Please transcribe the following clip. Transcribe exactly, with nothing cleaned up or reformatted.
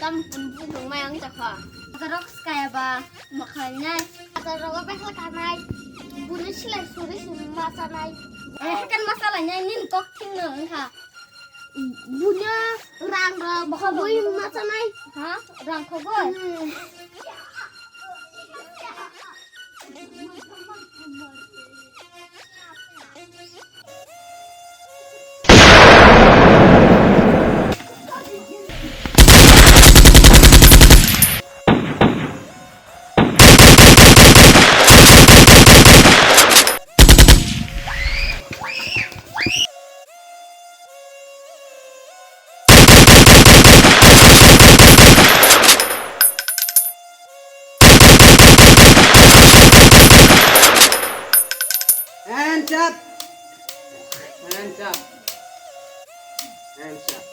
Tam pun pun mai ang jakha. Atarok skaya ba makhalai nai. Atarok bekla kanai. Buni silai suri suri masanai. Eh, kan masalai nai nin kok thing no wngkha. Buni rang rok bui masanai. Ha? Rang khogoi? Hmm. Hands up! Hands up! Hands up!